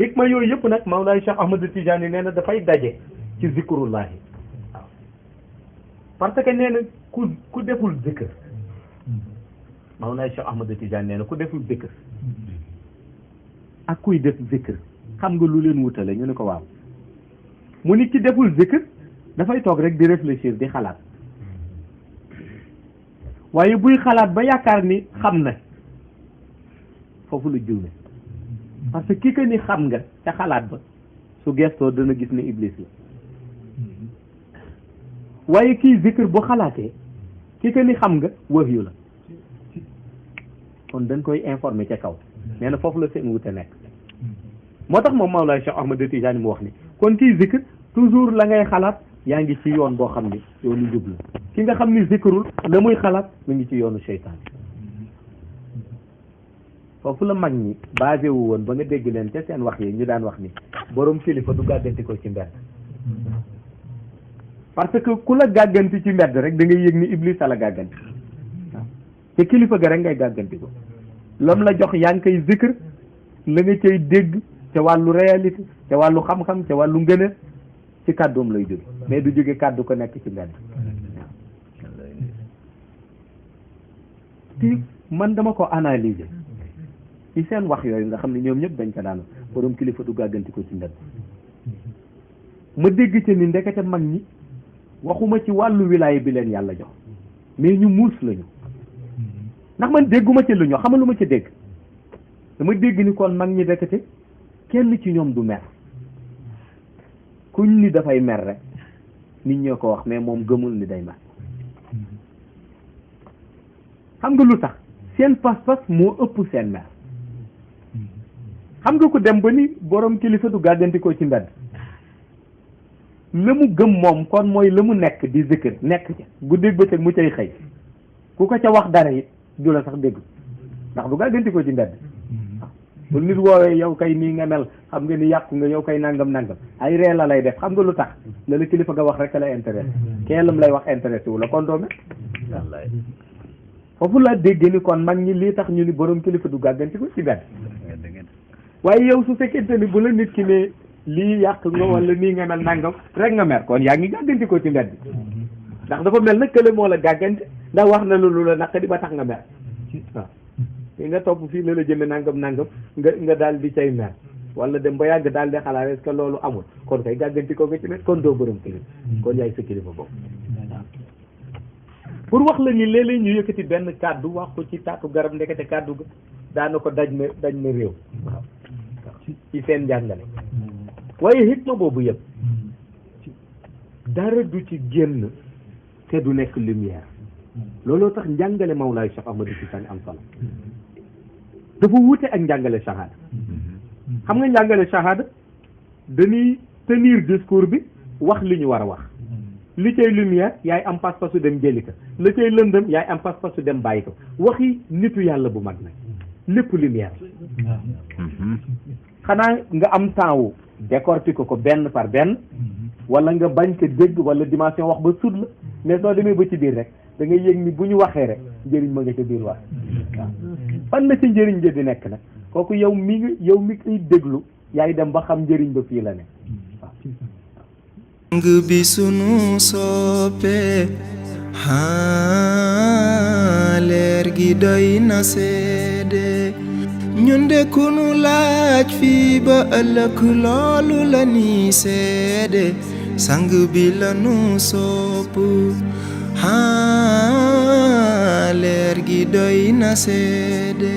hikma yooyu yëpp nag Mawlaay Cheikh Ahmad Tidiane nee na dafay daje ci zikrullahi waaw parce que nee na ku deful zikr Mawlaay Cheikh Ahmad Tidiane nee na ku deful zikr ak kuy def zikr xam nga lu leen wutale ñu ne ko waaw mu ni ki deful zikr dafay toog rek di réfléchir di xalaat waaye buy xalaat ba yaakaar ni xam na foofu lu juume parce que ki que ni xam nga ca xalaat ba su gestoo dana gis ni iblis la waaye kii zikr bu xalaatee ki que ni xam nga wahyu la kon dañ koy informer ca kaw nee na foofu la seen wute nekk moo tax moom Mawlaay Cheikh Ahmad Tidiane mu wax ni kon kii zikr toujours la ngay xalaat yaa ngi ci yoon boo xam ni yoonu jub la ki nga xam ni zikrul la muy xalaat mu ngi ci yoonu seytaan foofu la mag ñi basé wu woon ba nga dégg leen ca seen wax yi ñu daan wax ni borom kilifa du gàgganti ko ci mbedd parce que ku la gàgganti ci mbedd rek da ngay yëg ni iblis a la gàgganti waaw te kilifa ga rek ngay gàgganti ko lam la jox yaa ngi koy zikr la nga cay dégg ca wàllu réalité ca wàllu xam-xam ca wàllu ngëneel ci kàddoom lay jóge mais du jóge kàddu ko nekk ci mbedd te man dama ko analyser ci seen wax yooyu nga xam ne ñoom ñëpp dañ ko daan borom kilifa du gàgganti ko ci mbedd ma dégg ca ni ndekete mag ñi waxuma ci wàllu wilaaya bi leen yàlla jox mais ñu muus lañu ndax man dégguma ci lu ñu xamal lu ma ci dégg dama dégg ni kon mag ñi ndekete kenn ci ñoom du mer kuñ ni dafay mer rek nit ñoo ko wax mais moom gëmul ni day mer xam nga lu tax seen pas-pas moo ëpp seen mer xam nga ko dem ba ni borom kilifa du gàggantikoo ci mbedd la mu gëm moom kon mooy la mu nekk di zikr nekk ca guddeeg bëccëg mu cay xëy ku ko ca wax dara it du la sax dégg ndax du gàggantikoo ci mbedd bu nit woowee yow kay nii nga mel xam nga ni yàqu nga yow kay nangam ay ree la lay def xam nga lu tax la la kilifa nga wax rek la intéressé keelam lay wax intéressé wu la kon doome foofu laa dégg ni kon mag ñi lii tax ñu ni borom kilifa du gàggantikoo ci mbedd waaye yow su fekkente ni bu la nit ki ne lii yàq nga wala nii nga mel nangam rek nga mer kon yaa ngi gàgganti ko ci mbedd ndax dafa mel na kële moo la gàgganti ndax wax na lu la naqadi ba tax nga mer waaw te nga topp fii la la jëme nangam nga daal di cay mer wala dem ba yàgg daal di xalaat est-ce que loolu amul kon kay gàgganti ko nga ci mbedd kon doo borom kilifa kon yaay sa kilifa boobu waaw pour wax la ni léeg-léeg ñu yëkkati benn kàddu wax ko ci taatu garab ndekete kàddu ga daana ko daj na réew waaw ci seen njàngale waaye hikma boobu yëpp dara du ci génn te du nekk lumière looloo tax njàngale Mawlaay Cheikh Ahmad Tidiane am solo dafa wuute ak njàngale shahada xam nga njàngale shahada dañuy tenir discours bi wax li ñu war a wax li cay lumière yaay am pas-pasu dem jëli ko li cay lëndëm yaay am pas-pasu dem bàyyi ko waxi nitu yàlla bu mag nag lépp lumière xanaa nga am temps wu décortiquer ko benn par benn wala nga bañ ko dégg wala dimension wax ba sud la mais soo demee ba ci biir rek da ngay yëg ni bu ñu waxee rek njëriñ ma nga ca biir wax waaw fan la ci njëriñ ja di nekk nag kooku yow mi koy déglu yaay dem ba xam njëriñ ba fii la ne waaw sang bi sunu soppe leer gi doy na seede ñun de ku nu laaj fii ba ëllëg loolu la ni seede sang bi la nu sopp leer gi doy na seede